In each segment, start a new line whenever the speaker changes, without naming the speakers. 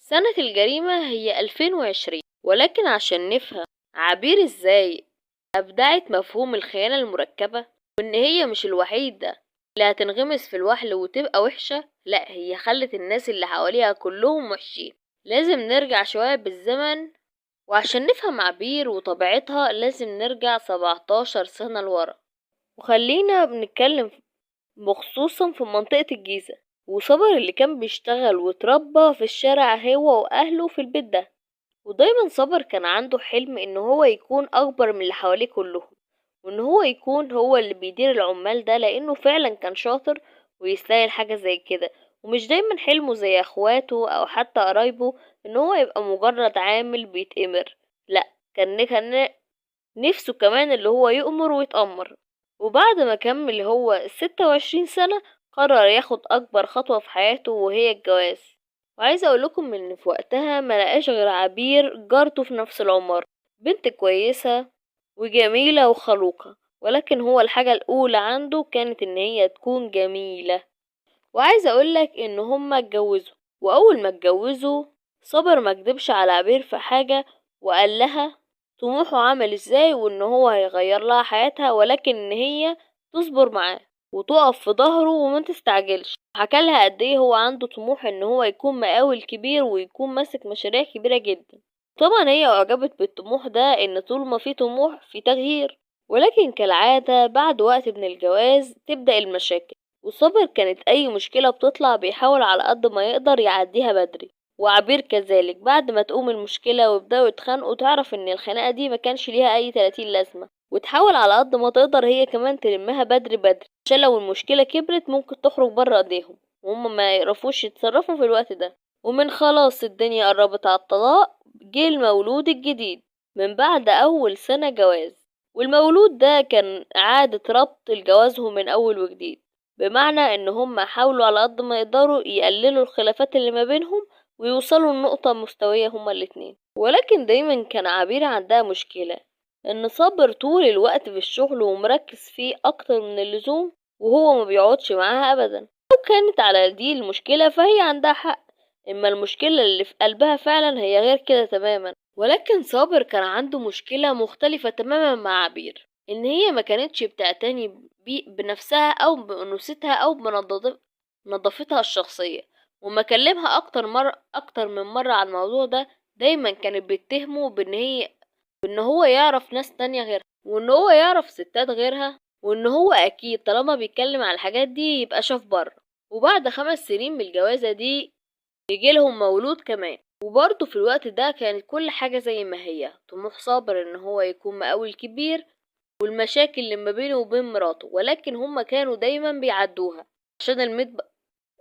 سنة الجريمة هي 2020. ولكن عشان نفهم عبير ازاي أبدعت مفهوم الخيانة المركبة، وإن هي مش الوحيدة اللي هتنغمس في الوحل وتبقى وحشة، لا هي خلت الناس اللي حواليها كلهم وحشين. لازم نرجع شوية بالزمن، وعشان نفهم عبير وطبيعتها لازم نرجع 17 سنة لورا. وخلينا بنتكلم بخصوصا في منطقة الجيزة، وصابر اللي كان بيشتغل وتربى في الشارع هو وأهله في البيت ده. ودايما صابر كان عنده حلم ان هو يكون اكبر من اللي حواليه كلهم، وان هو يكون هو اللي بيدير العمال ده، لانه فعلا كان شاطر ويستاهل حاجة زي كده. ومش دايما حلمه زي اخواته او حتى قرايبه ان هو يبقى مجرد عامل بيتأمر، لا كان نفسه كمان اللي هو يؤمر ويتأمر. وبعد ما كمل هو 26 سنة قرر ياخد اكبر خطوة في حياته وهي الجواز. وعايزة اقولكم ان في وقتها ما لقاش غير عبير جارته في نفس العمر، بنت كويسة وجميلة وخلوقة، ولكن هو الحاجة الاولى عنده كانت ان هي تكون جميلة. وعايزة اقولك ان هما اتجوزوا، واول ما اتجوزوا صابر ما كدبش على عبير في حاجة وقال لها طموحه عامل ازاي وان هو هيغير لها حياتها، ولكن ان هي تصبر معاه وتقف في ظهره وما تستعجلش. حكى لها قد ايه هو عنده طموح ان هو يكون مقاول كبير ويكون ماسك مشاريع كبيرة جدا. طبعا هي اعجبت بالطموح ده، ان طول ما في طموح في تغيير. ولكن كالعادة بعد وقت من الجواز تبدأ المشاكل، وصابر كانت اي مشكلة بتطلع بيحاول على قد ما يقدر يعديها بدري، وعبير كذلك. بعد ما تقوم المشكلة ويبدأوا يتخانقوا تعرف ان الخناقة دي ما كانش ليها اي 30 لازمة، وتحاول على قد ما تقدر هي كمان تلمها بدري بدري، عشان لو المشكلة كبرت ممكن تخرج بره ايديهم وهم ما يعرفوش يتصرفوا في الوقت ده. ومن خلاص الدنيا قربت على الطلاق جه المولود الجديد من بعد اول سنة جواز، والمولود ده كان عادة ربط لجوازهم من اول وجديد، بمعنى ان هم حاولوا على قد ما يقدروا يقللوا الخلافات اللي ما بينهم ويوصلوا لنقطة مستوية هما الاتنين. ولكن دايما كان عبير عندها مشكلة ان صابر طول الوقت في الشغل ومركز فيه اكتر من اللزوم، وهو ما بيقعدش معاها ابدا. لو كانت على دي المشكلة فهي عندها حق، اما المشكلة اللي في قلبها فعلا هي غير كده تماما. ولكن صابر كان عنده مشكلة مختلفة تماما مع عبير، ان هي ما كانتش بتعتني بنفسها او بأنوثتها او بنظافتها الشخصية، وما كلمها اكتر من مرة على الموضوع ده. دايما كانت بتتهمه بان هو يعرف ناس تانية غيرها، وان هو يعرف ستات غيرها، وان هو اكيد طالما بيتكلم على الحاجات دي يبقى شاف بره. وبعد 5 سنين من الجوازة دي يجيلهم مولود كمان، وبرضه في الوقت ده كانت كل حاجة زي ما هي. طموح صابر ان هو يكون مقاول كبير، والمشاكل اللي ما بينه وبين مراته، ولكن هما كانوا دايما بيعدوها عشان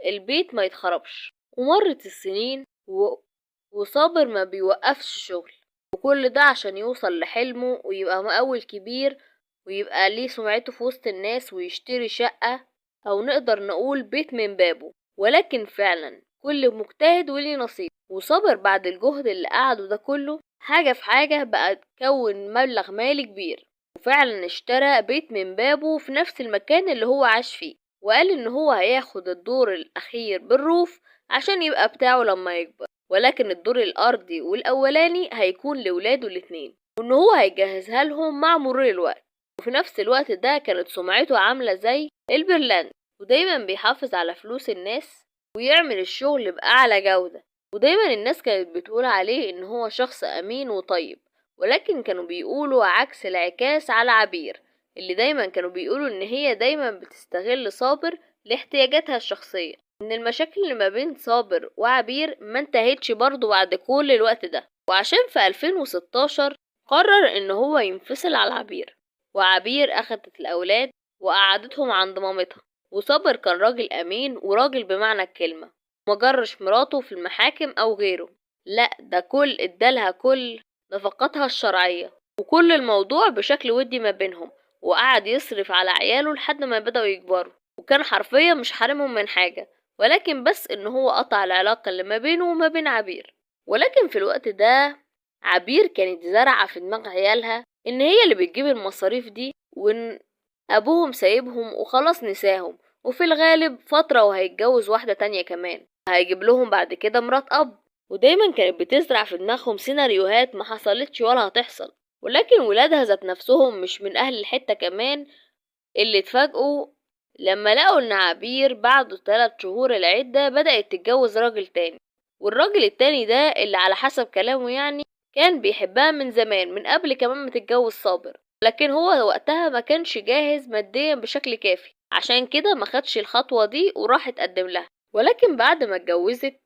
البيت ما يتخربش. ومرت السنين وصابر ما بيوقفش شغل، وكل ده عشان يوصل لحلمه ويبقى مقاول كبير ويبقى ليه سمعته في وسط الناس ويشتري شقة او نقدر نقول بيت من بابه. ولكن فعلا كل مجتهد وليه نصيب، وصابر بعد الجهد اللي قعده ده كله حاجة في حاجة بقى تكون مبلغ مالي كبير، وفعلا اشترى بيت من بابه في نفس المكان اللي هو عاش فيه، وقال ان هو هياخد الدور الاخير بالروف عشان يبقى بتاعه لما يكبر، ولكن الدور الارضي والاولاني هيكون لولاده الاتنين، وان هو هيجهزها لهم مع مرور الوقت. وفي نفس الوقت ده كانت سمعته عاملة زي البرلاند، ودايما بيحافظ على فلوس الناس ويعمل الشغل بأعلى جودة، ودايما الناس كانت بتقول عليه ان هو شخص امين وطيب. ولكن كانوا بيقولوا عكس العكاس على عبير، اللي دايما كانوا بيقولوا ان هي دايما بتستغل صابر لاحتياجاتها الشخصية. ان المشاكل اللي ما بين صابر وعبير ما انتهتش برضو بعد كل الوقت ده، وعشان في 2016 قرر ان هو ينفصل على عبير، وعبير اخدت الاولاد وقعدتهم عند مامتها. وصابر كان راجل امين وراجل بمعنى الكلمة، ما جرش مراته في المحاكم او غيره، لا ده كل ادالها كل نفقاتها الشرعية، وكل الموضوع بشكل ودي ما بينهم، وقعد يصرف على عياله لحد ما بدأوا يكبروا، وكان حرفيا مش حارمهم من حاجة، ولكن بس ان هو قطع العلاقة اللي ما بينه وما بين عبير. ولكن في الوقت ده عبير كانت زرعة في دماغ عيالها ان هي اللي بتجيب المصاريف دي، وان ابوهم سايبهم وخلاص نساهم، وفي الغالب فترة وهيتجوز واحدة تانية كمان، هيجيب لهم بعد كده مرات اب. ودايما كانت بتزرع في دماغهم سيناريوهات ما حصلتش ولا هتحصل. ولكن ولادها ذات نفسهم مش من أهل الحتة كمان اللي اتفاجئوا لما لقوا إن عبير بعد 3 شهور العدة بدأت تتجوز راجل تاني، والراجل التاني ده اللي على حسب كلامه يعني كان بيحبها من زمان، من قبل كمان ما تتجوز صابر، لكن هو وقتها ما كانش جاهز ماديا بشكل كافي، عشان كده ما خدش الخطوة دي وراح اتقدم لها. ولكن بعد ما اتجوزت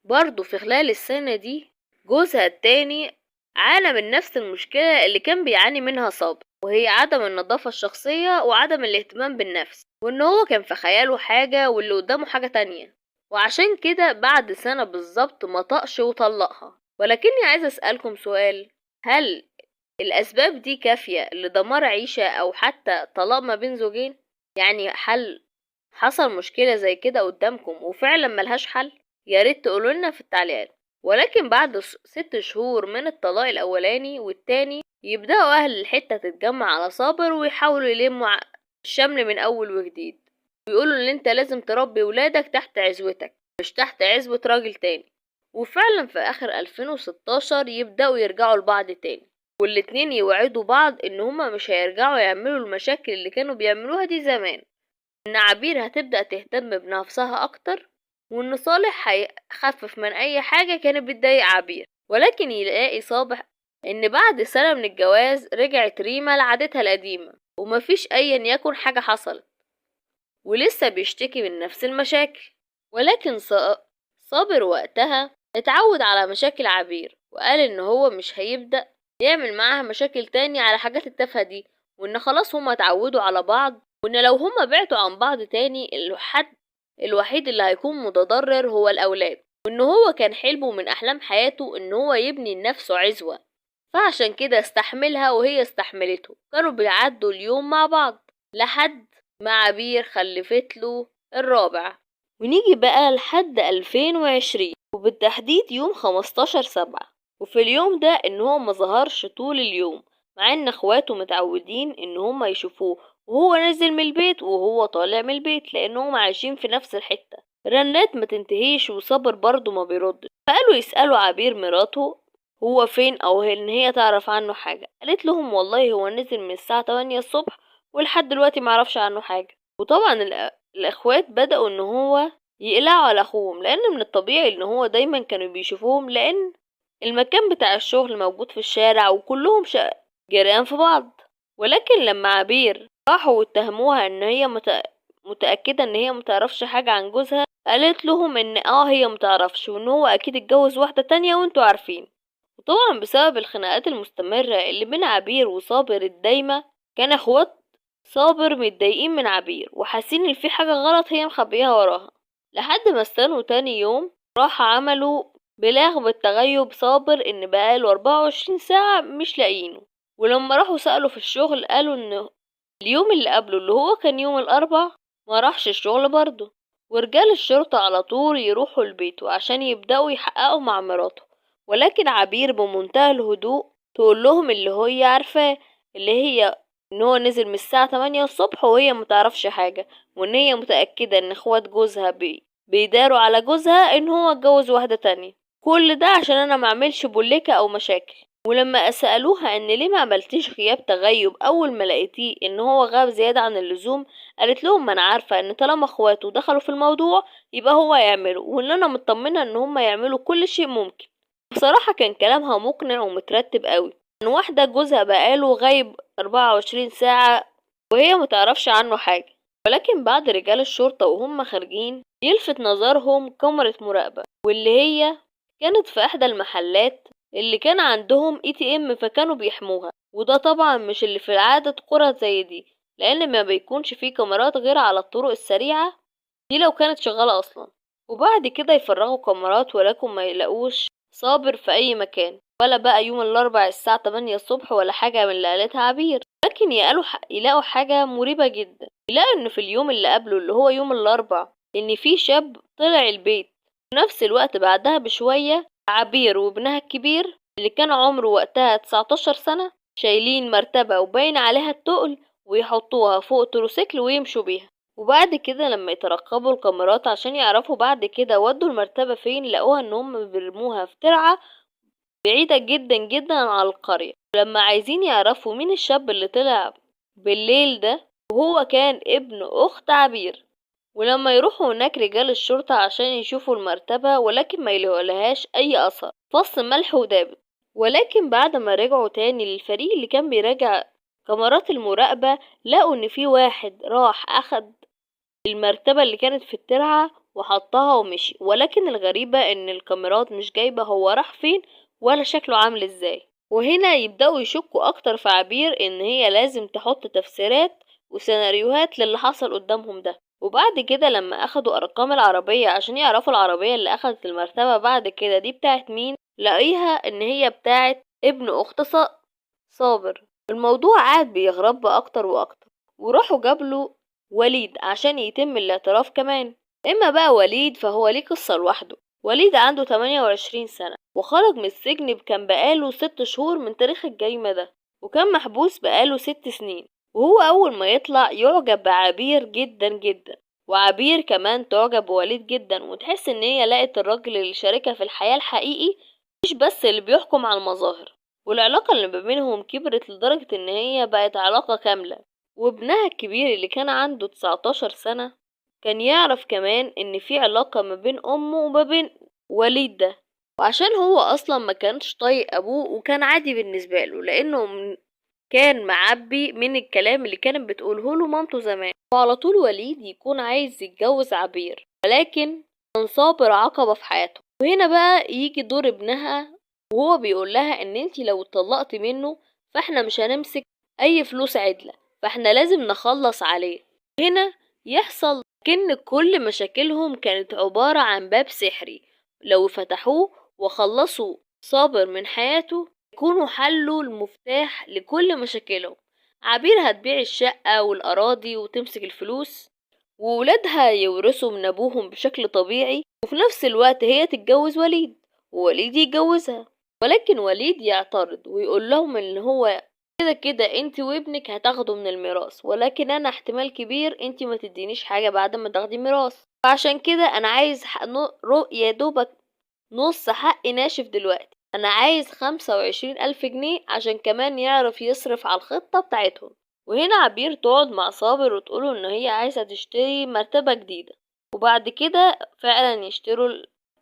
برضه في خلال السنة دي جوزها التاني عانى من نفس المشكلة اللي كان بيعاني منها صابر، وهي عدم النظافة الشخصية وعدم الاهتمام بالنفس، وان هو كان في خياله حاجة واللي قدامه حاجة تانية، وعشان كده بعد سنة بالظبط ما طقش وطلقها. ولكني عايزة اسألكم سؤال، هل الأسباب دي كافية لدمار عيشة أو حتى طلاق ما بين زوجين؟ يعني هل حصل مشكلة زي كده قدامكم وفعلا ملهاش حل؟ يا ريت تقولولنا في التعليقات. ولكن بعد 6 شهور من الطلاق الأولاني والتاني يبدأوا أهل الحتة تتجمع على صابر ويحاولوا يلموا الشمل من أول وجديد، ويقولوا إن أنت لازم تربي ولادك تحت عزوتك مش تحت عزوة راجل تاني. وفعلا في آخر 2016 يبدأوا يرجعوا لبعض تاني، والاتنين يوعدوا بعض إن هما مش هيرجعوا يعملوا المشاكل اللي كانوا بيعملوها دي زمان، إن عبير هتبدأ تهتم بنفسها أكتر، وإن صالح هيخفف من أي حاجة كانت بتضايق عبير. ولكن يلاقي صابح إن بعد سنة من الجواز رجعت ريما لعادتها القديمة ومفيش أيا يكن حاجة حصلت، ولسه بيشتكي من نفس المشاكل. ولكن صابر وقتها اتعود على مشاكل عبير، وقال إن هو مش هيبدأ يعمل معاها مشاكل تاني على حاجات التافهة دي، وإن خلاص هما اتعودوا على بعض، وإن لو هما بعدوا عن بعض تاني الحد الوحيد اللي هيكون متضرر هو الأولاد، وإن هو كان حلمه من أحلام حياته إن هو يبني لنفسه عزوة، فعشان كده استحملها وهي استحملته. كانوا بيعدوا اليوم مع بعض لحد ما عبير خلفت له الرابع. ونيجي بقى لحد 2020 وبالتحديد يوم 15/7، وفي اليوم ده إن هو ما ظهرش طول اليوم، مع إن إخواته متعودين إن هما يشوفوه وهو نازل من البيت وهو طالع من البيت، لأنهم عايشين في نفس الحتة. رنات ما تنتهيش وصابر برضه ما بيردش، فقالوا يسألوا عبير مراته هو فين أو إن هي تعرف عنه حاجة. قالت لهم والله هو نزل من الساعة 8 الصبح ولحد دلوقتي معرفش عنه حاجة. وطبعا الإخوات بدأوا إن هو يقلعوا على أخوهم، لأن من الطبيعي إن هو دايما كانوا بيشوفوهم، لأن المكان بتاع الشغل موجود في الشارع وكلهم جيران في بعض. ولكن لما عبير راحوا واتهموها إن هي متأكدة إن هي متعرفش حاجة عن جوزها، قالت لهم إن هي متعرفش وإن هو أكيد اتجوز واحدة تانية وانتوا عارفين. وطبعا بسبب الخناقات المستمرة اللي بين عبير وصابر الدايمة، كان اخوات صابر متضايقين من عبير وحاسين ان في حاجة غلط هي مخبيها وراها، لحد ما استنوا تاني يوم راح عملوا بلاغ بالتغيب صابر ان بقاله 24 ساعة مش لاقيينه. ولما راحوا سألوا في الشغل قالوا ان اليوم اللي قبله اللي هو كان يوم الاربع ما راحش الشغل برضه. ورجال الشرطة على طول يروحوا البيت وعشان يبدأوا يحققوا مع مراته، ولكن عبير بمنتهى الهدوء تقول لهم اللي هي عارفاه، اللي هي ان هو نزل من الساعة 8 الصبح وهي متعرفش حاجة، وان هي متأكدة ان اخوات جوزها بيداروا على جوزها ان هو اتجوز واحدة تانية، كل ده عشان انا معملش بوليكة او مشاكل. ولما سألوها ان ليه ما عملتيش غياب تغيب اول ما لقيتيه ان هو غاب زيادة عن اللزوم، قالت لهم ما انا عارفة ان طالما اخواته دخلوا في الموضوع يبقى هو يعمله، وان انا مطمنة ان هم يعملوا كل شيء ممكن. بصراحة كان كلامها مقنع ومترتب قوي، ان واحدة جوزها بقاله غايب 24 ساعة وهي متعرفش عنه حاجة. ولكن بعد رجال الشرطة وهم خارجين يلفت نظرهم كاميرا مراقبة، واللي هي كانت في احدى المحلات اللي كان عندهم ATM فكانوا بيحموها، وده طبعا مش اللي في العادة قرى زي دي، لان ما بيكونش فيه كاميرات غير على الطرق السريعة دي لو كانت شغالة اصلا. وبعد كده يفرغوا كاميرات ولكن ما يلاقوش صابر في اي مكان، ولا بقى يوم الاربع الساعة 8 الصبح ولا حاجة من اللي قالتها عبير. لكن يلاقوا حاجة مريبة جدا، يلاقوا ان في اليوم اللي قبله اللي هو يوم الاربع ان في شاب طلع البيت، في نفس الوقت بعدها بشوية عبير وابنها الكبير اللي كان عمره وقتها 19 سنة شايلين مرتبة وباين عليها التقل ويحطوها فوق تروسيكل ويمشوا بيها. وبعد كده لما يترقبوا الكاميرات عشان يعرفوا بعد كده ودوا المرتبة فين، لقوها ان هم بيرموها في ترعة بعيدة جدا جدا عن القرية. ولما عايزين يعرفوا مين الشاب اللي طلع بالليل ده، وهو كان ابن اخت عبير. ولما يروحوا هناك رجال الشرطة عشان يشوفوا المرتبة، ولكن ما يلاقولهاش اي اثر، فص ملح ودابت. ولكن بعد ما رجعوا تاني للفريق اللي كان بيراجع كاميرات المراقبة، لقوا ان في واحد راح اخد المرتبة اللي كانت في الترعة وحطها ومشي. ولكن الغريبة ان الكاميرات مش جايبة هو راح فين ولا شكله عامل ازاي. وهنا يبدأوا يشكوا اكتر في عبير ان هي لازم تحط تفسيرات وسيناريوهات للي حصل قدامهم ده. وبعد كده لما اخدوا ارقام العربية عشان يعرفوا العربية اللي اخدت المرتبة بعد كده دي بتاعت مين، لقيها ان هي بتاعت ابن اخت صابر. الموضوع قعد بيغرب اكتر واكتر، وراحوا جابله وليد عشان يتم الاعتراف كمان. اما بقى وليد فهو ليه قصة لوحده. وليد عنده 28 سنة وخرج من السجن كان بقاله 6 شهور من تاريخ الجريمة ده، وكان محبوس بقاله 6 سنين. وهو اول ما يطلع يعجب بعبير جدا جدا، وعبير كمان تعجب بوليد جدا، وتحس ان هي لقت الراجل اللي شاركها في الحياة الحقيقي، مش بس اللي بيحكم على المظاهر. والعلاقة اللي ما بينهم كبرت لدرجة ان هي بقت علاقة كاملة. وابنها الكبير اللي كان عنده 19 سنة كان يعرف كمان ان في علاقة ما بين امه وما بين وليد ده، وعشان هو اصلا ما كانش طايق ابوه وكان عادي بالنسبة له، لانه كان معبي من الكلام اللي كانت بتقوله له مامته زمان. وعلى طول وليد يكون عايز يتجوز عبير، ولكن كان صابر عقبة في حياته. وهنا بقى يجي دور ابنها، وهو بيقول لها ان انتي لو اتطلقتي منه فاحنا مش هنمسك اي فلوس عدلة، فاحنا لازم نخلص عليه. هنا يحصل كأن كل مشاكلهم كانت عبارة عن باب سحري، لو فتحوه وخلصوا صابر من حياته يكونوا حلوا المفتاح لكل مشاكلهم. عبير هتبيع الشقة والأراضي وتمسك الفلوس، وولادها يورثوا من أبوهم بشكل طبيعي، وفي نفس الوقت هي تتجوز وليد ووليد يتجوزها. ولكن وليد يعترض ويقول لهم ان هو كده كده انت وابنك هتاخدوا من الميراث، ولكن انا احتمال كبير انت ما تدينيش حاجة بعد ما تاخدي ميراث، فعشان كده انا عايز يا دوبك نص حق ناشف دلوقتي، انا عايز 25,000 جنيه عشان كمان يعرف يصرف على الخطة بتاعتهم. وهنا عبير تقعد مع صابر وتقوله ان هي عايزة تشتري مرتبة جديدة، وبعد كده فعلا يشتروا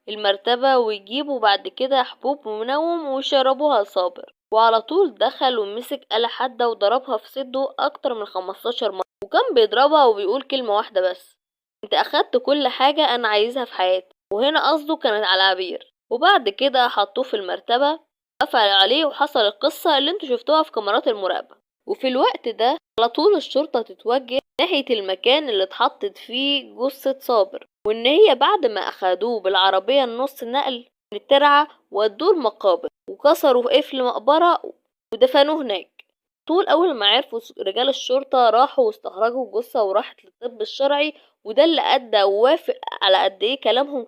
المرتبة ويجيبوا بعد كده حبوب منوم ويشربوها لصابر. وعلى طول دخل ومسك آلة حادة وضربها في صدره أكتر من 15 مرة، وكان بيضربها وبيقول كلمة واحدة بس: انت أخدت كل حاجة أنا عايزها في حياتي. وهنا قصده كانت على عبير. وبعد كده حطوه في المرتبة، قفل عليه، وحصل القصة اللي انتوا شفتوها في كاميرات المراقبة. وفي الوقت ده على طول الشرطة تتوجه ناحية المكان اللي اتحطت فيه جثة صابر، وان هي بعد ما اخدوه بالعربية النص نقل من الترعة ودوه المقابر وكسروا قفل مقبرة ودفنوه هناك. طول اول ما عرفوا رجال الشرطة راحوا واستخرجوا الجثة وراحت للطب الشرعي، وده اللي ادى ووافق على قد ايه كلامهم